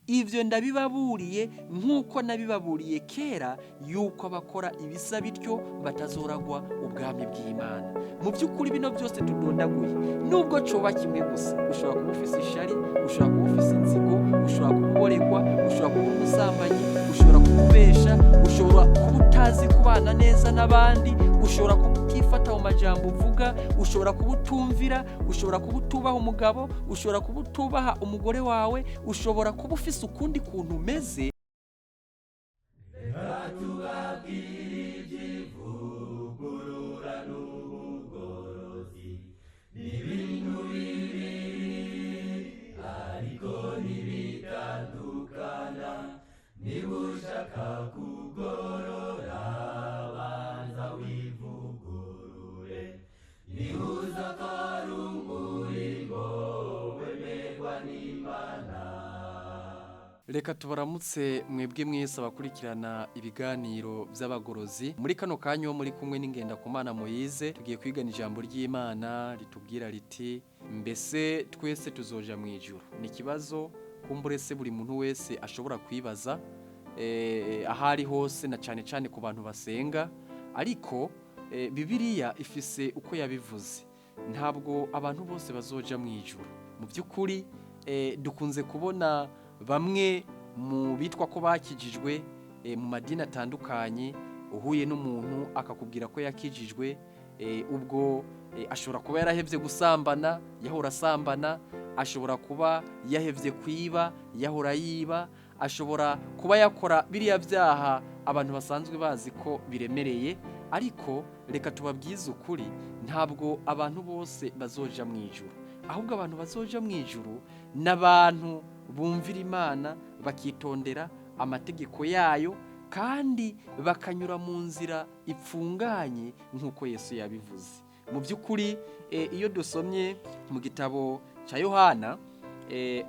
Ibyo ndabibaburiye nk'uko nabibaburiye kera, yuko abakora ibisa bityo batazoragwa ubwami bw'Imana. Mu by'ukuri bino byose tudondaguye, nubwo coba kimwe gusa, ushobora kuba ufise ishari, ushobora kuba ufise inzigo, ushobora kuba uboregwa, ushobora kuba umusambanyi, ushobora kuba ubesha, ushobora kuba utazi kubana neza n'abandi, ushobora kuba utifata mu majambo uvuga, ushobora kuba utumvira, ushobora kuba utubaha umugabo, ushobora kuba utubaha umugore wawe, ushobora kuba ufise ukundi kuntu umeze. Reka tubaramutse mwebwe mwese abakurikirana ibiganiro by'abagorozi. Muri kano kanya wo muri kumwe n'Ingendakumana Moyize, tugiye kwigana ijambo ry'Imana ritubwira riti: "Mbese twese tuzoja mu ijuru?" Ni ikibazo kumbure se buri muntu wese ashobora kwibaza aho ari hose, na cyane cyane ku bantu basenga. Ariko Bibiliya ifise uko yabivuze: ntabwo abantu bose bazoja mu ijuru. Mu by'ukuri dukunze kubona bamwe mu bitwa ko bakijijwe mu madini atandukanye, uhuye n'umuntu akakubwira ko yakijijwe, ubwo ashobora kuba yarahevye gusambana yahora asambana, ashobora kuba yahevye kwiba yahora yiba, ashobora kuba yakora biriya byaha abantu basanzwe bazi ko biremereye. Ariko reka tubabwize ukuri, ntabwo abantu bose bazoja mu ijuru. Ahubwo abantu bazoja mu ijuru n'abantu bumvira Imana, bakitondera amategeko yayo, kandi bakanyura mu nzira ipfunganye nk'uko Yesu yabivuze. Mu by'ukuri iyo dusomye mu gitabo cya Yohana,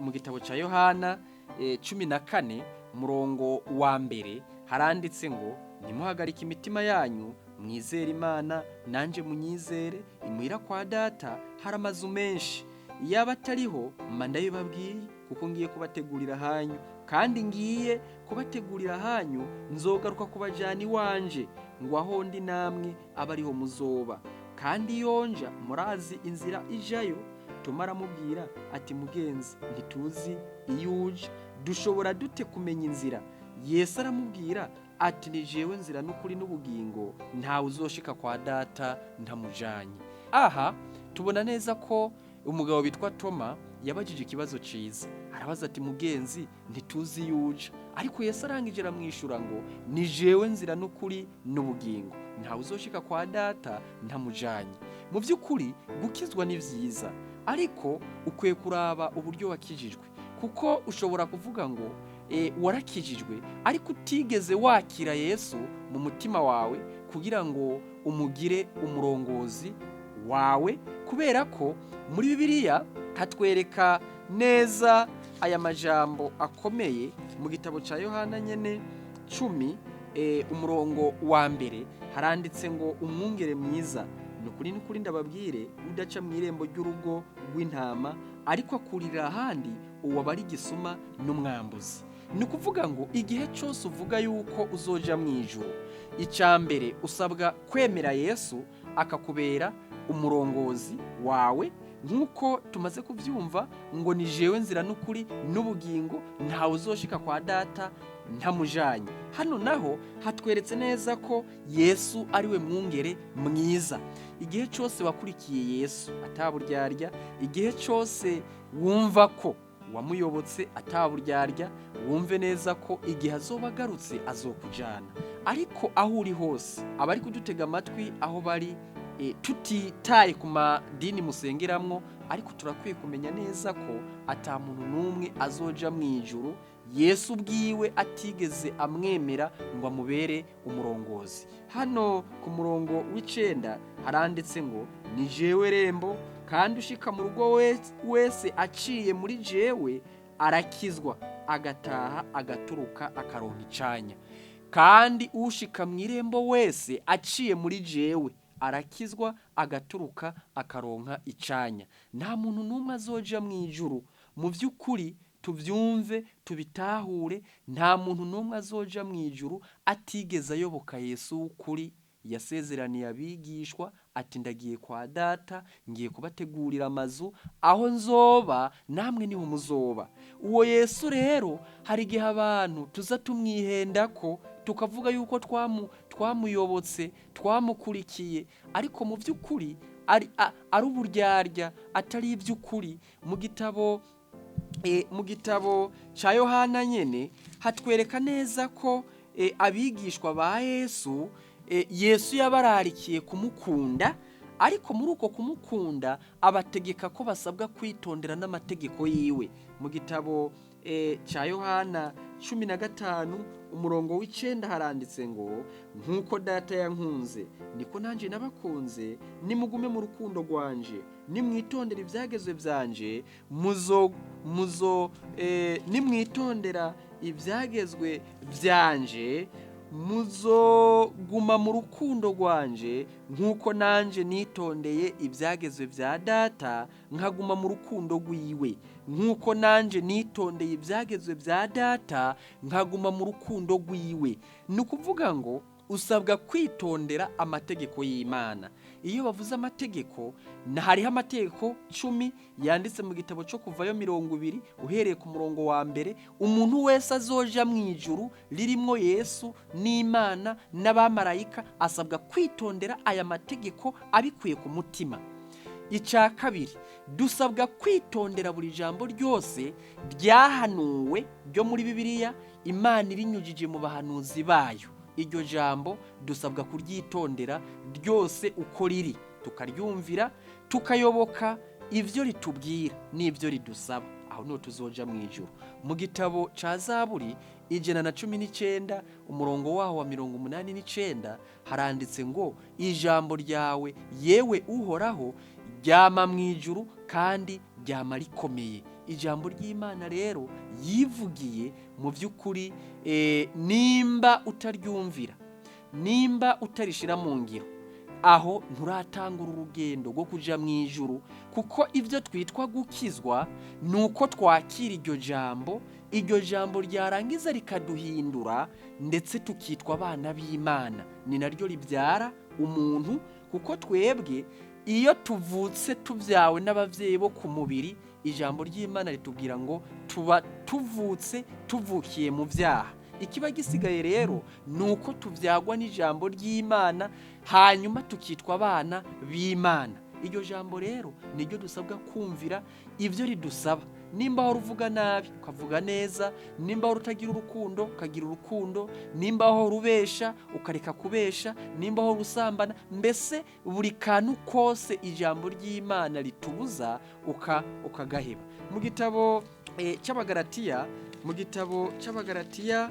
mu gitabo cya Yohana 14 murongo wa 1, haranditse ngo: "Ntimuhagarike imitima yanyu, mwizere Imana, nanjye munyizere. Imuhira kwa Data hari amazu menshi. Yaba atariho mba ndabibabwiye, kuko ngiye kubategurira ahanyu. Kandi ngiye kubategurira ahanyu, nzogaruka kubajyana iwanje, ngo aho ndi namwe abe ariho muzoba. Kandi iyo nja murazi inzira ijayo." Toma aramubwira ati: "Mugenzi, ntituzi iyo uje, dushobora dute kumenya inzira?" Yesu aramubwira ati: "Ni jewe nzira n'ukuri n'ubugingo, ntawe uzoshika kwa Data ntamujanye." Aha tubona neza ko umugabo witwa Toma yabajije ikibazo ciza, arabaza ati: "Mugenzi, ntituzi iyo uja." Ariko Yesu arangije aramwishura ngo: "Ni jewe nzira n'ukuri n'ubugingo, ntawe uzoshika kwa Data ntamujanye." Mu by'ukuri gukizwa ni vyiza, ariko ukwiye kuraba uburyo wakijijwe, kuko ushobora kuvuga ngo warakijijwe ariko utigeze wakira Yesu mu mutima wawe kugira ngo umugire umurongozi wawe, kubera ko muri Bibiliya hatwereka neza aya majambo akomeye. Mu gitabo cya Yohana nyene 10 umurongo wa 1, haranditse ngo: "Umwungere mwiza, ni ukuri n'ukuri ndababwire, udaca mu irembo ry'urugo rw'intama ariko akurira ahandi, uwo aba ari igisuma n'umwambuzi." Ni ukuvuga ngo igihe cyose uvuga yuko uzoja mu ijuru, icya mbere usabwa kwemera Yesu akakubera umurongozi wawe, nk'uko tumaze kubyumva ngo: "Ni jewe nzira n'ukuri n'ubugingo, ntawe uzoshika kwa Data ntamujanye." Hano naho hatweretse neza ko Yesu ari we mwungere mwiza. Igihe cyose wakurikiye Yesu ataburyarya, igihe cyose wumva ko wamuyobotse ataburyarya, wumve neza ko igihe azoba agarutse azokujana. Ariko aho uri hose, abari kudutega amatwi aho bari, tutitaye ku madini musengeramwo, ariko turakwiye kumenya neza ko ata muntu n'umwe azoja mu ijuru Yesu ubwiwe atigeze amwemera ngo amubere umurongozi. Hano ku murongo w'9 haranditse ngo: "Ni jewe rembo, kandi ushika mu rugo wese aciye muri jewe arakizwa, agataha agaturuka akaronka icanya. Kandi ushika mu irembo wese aciye muri jewe arakizwa, agaturuka akaronka icanya." Nta muntu n'umwe azoja mu ijuru mu by'ukuri. Tuvyumve, tubitahure. Nta muntu n'umwe azoja mu ijuru atigeze ayoboka Yesu w'ukuri. Yasezeraniye abigishwa ati: ndagiye kwa Data, ngiye kubategurira amazu, aho nzoba namwe niho muzoba. Uwo Yesu rero, hari igihe abantu tuza tumwihendako, tukavuga yuko twamuyobotse, twamukurikiye, ariko mu by'ukuri ari uburyarya, atari iby'ukuri. Mu gitabo cya Yohana nyene hatwereka neza ko abigishwa ba Yesu, Yesu yabararikiye kumukunda, ariko muri uko kumukunda abategeka ko basabwa kwitondera n'amategeko yiwe. Mu gitabo cya Yohana 15 umurongo w'9 haranditse ngo: nk'uko Data yankunze, niko nanjye nabakunze, nimugume mu rukundo rwanje, nimwitondera ibyagezwe byanje, muzo muzo nimwitondera ibyagezwe byanje, muzoguma mu rukundo rwanje, nk'uko nanjye nitondeye ibyagezwe bya Data, nkaguma mu rukundo rwiwe. Nk'uko nanjye nitondeye ibyagezwe bya Data, nkaguma mu rukundo rwiwe. Ni ukuvuga ngo usabwa kwitondera amategeko y'Imana. Iyo bavuze amategeko, hariho amategeko 10 yanditse mu gitabo cyo Kuvayo 20 uhereye ku murongo wa 1. Umuntu wese azoja mu ijuru ririmwo Yesu n'Imana n'abamarayika asabwa kwitondera aya mategeko abikuye ku mutima. Icya kabiri, dusabwa kwitondera buri jambo ryose ryahanuwe ryo muri Bibiliya, Imana irinyujije mu bahanuzi bayo. Iryo jambo dusabwa kuryitondera ryose uko riri, tukaryumvira, tukayoboka ibyo ritubwira n'ibyo ridusaba. Aho niho tuzoja mu ijuru. Mu gitabo ca Zaburi 119 umurongo waho wa 89 haranditse ngo: ijambo ryawe, yewe Uhoraho, ryama mu ijuru kandi ryama rikomeye. Ijambo ry'Imana rero yivugiye, mu by'ukuri, nimba utaryumvira, nimba utarishira mu ngiro, aho nturatangura urugendo rwo kuja mu ijuru. Kuko ibyo twitwa gukizwa ni uko twakira iryo jambo, iryo jambo ryarangiza rikaduhindura, ndetse tukitwa abana b'Imana. Ni naryo ribyara umuntu, kuko twebwe iyo tuvutse tubyawe n'ababyeyi bo ku mubiri, ijambo ry'Imana ritubwira ngo tuba tuvutse tuvukiye mu byaha. Ikiba gisigaye rero ni uko tubyagwa n'ijambo ry'Imana, hanyuma tukitwa abana b'Imana. Iryo jambo rero niryo dusabwa kumvira ibyo ridusaba. Nimba wari uvuga nabi, ukavuga neza; nimba wari utagira urukundo, ukagira urukundo; nimba wari ubesha, ukareka kubesha; nimba wari usambana, mbese buri kantu kose ijambo ry'Imana ritubuza ukagaheba. Mu gitabo cy'Abagaratiya, mu gitabo cy'Abagaratiya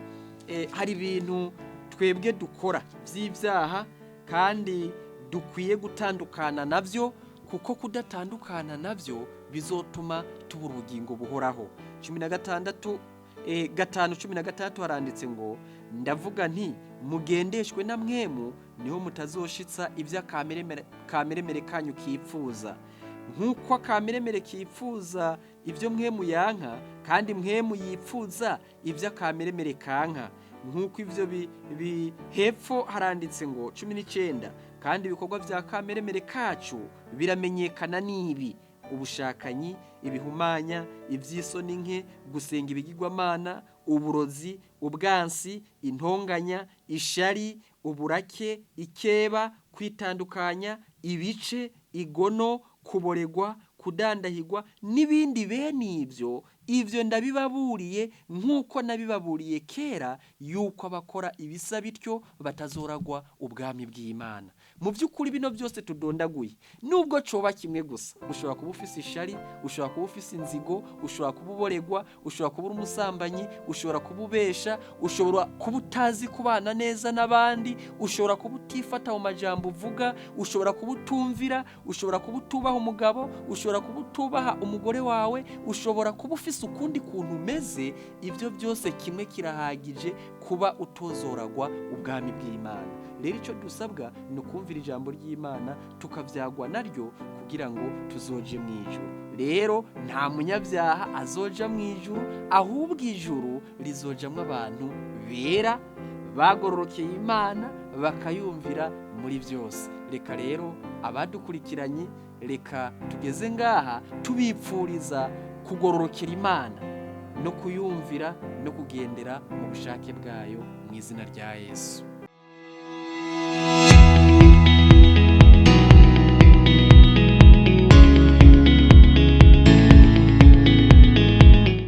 hari ibintu twebwe dukora by'ibyaha kandi dukwiye gutandukana nabyo, kuko kudatandukana nabyo bizotuma tubura ubugingo buhoraho. 16, 5:16 haranditse ngo: ndavuga nti mugendeshwe na Mwemu, niho mutazoshitsa ibyo akameremere kanyu kipfuza. Nk'uko akameremere kipfuza ibyo Mwemu yanka, kandi Mwemu yipfuza ibyo akameremere kanka. Nk'uko ibyo hepfo haranditse ngo 19: kandi ibikorwa bya kameremere kacu biramenyekana, n'ibi: ubushakanyi, ibihumanya, iby'isoni nke, gusenga ibigirwamana, uburozi, ubwansi, intonganya, ishari, uburake, ikeba, kwitandukanya ibice, igono, kuboregwa, kudandahigwa n'ibindi bene ibyo. Ibyo ndabibaburiye nk'uko nabibaburiye kera, yuko abakora ibisa bityo batazoragwa ubwami bw'Imana. Mu by'ukuri bino byose tudondaguye, nubwo coba kimwe gusa, ushobora kuba ufise ishari, ushobora kuba ufise inzigo, ushobora kuba uboregwa, ushobora kuba uri umusambanyi, ushobora kuba ubesha, ushobora kuba utazi kubana neza n'abandi, ushobora kuba utifata mu majambo uvuga, ushobora kuba utumvira, ushobora kuba utubaha umugabo, ushobora kuba utubaha umugore wawe, ushobora kuba ufise ukundi kuntu umeze. Ibyo byose kimwe kirahagije kuba utozoragwa ubwami bw'Imana. Rero icyo dusabwa ni ukumvira kumvira ijambo ry'Imana, tukavyagwa naryo kugira ngo tuzoje mu ijuru. Rero nta munyabyaha azoja mu ijuru, ahubwo ijuru rizojamwo abantu bera bagororokeye Imana, bakayumvira muri byose. Reka rero abadukurikiranye, reka tugeze ngaha tubipfuriza kugororokera Imana no kuyumvira no kugendera mu bushake bwayo mu izina rya Yesu.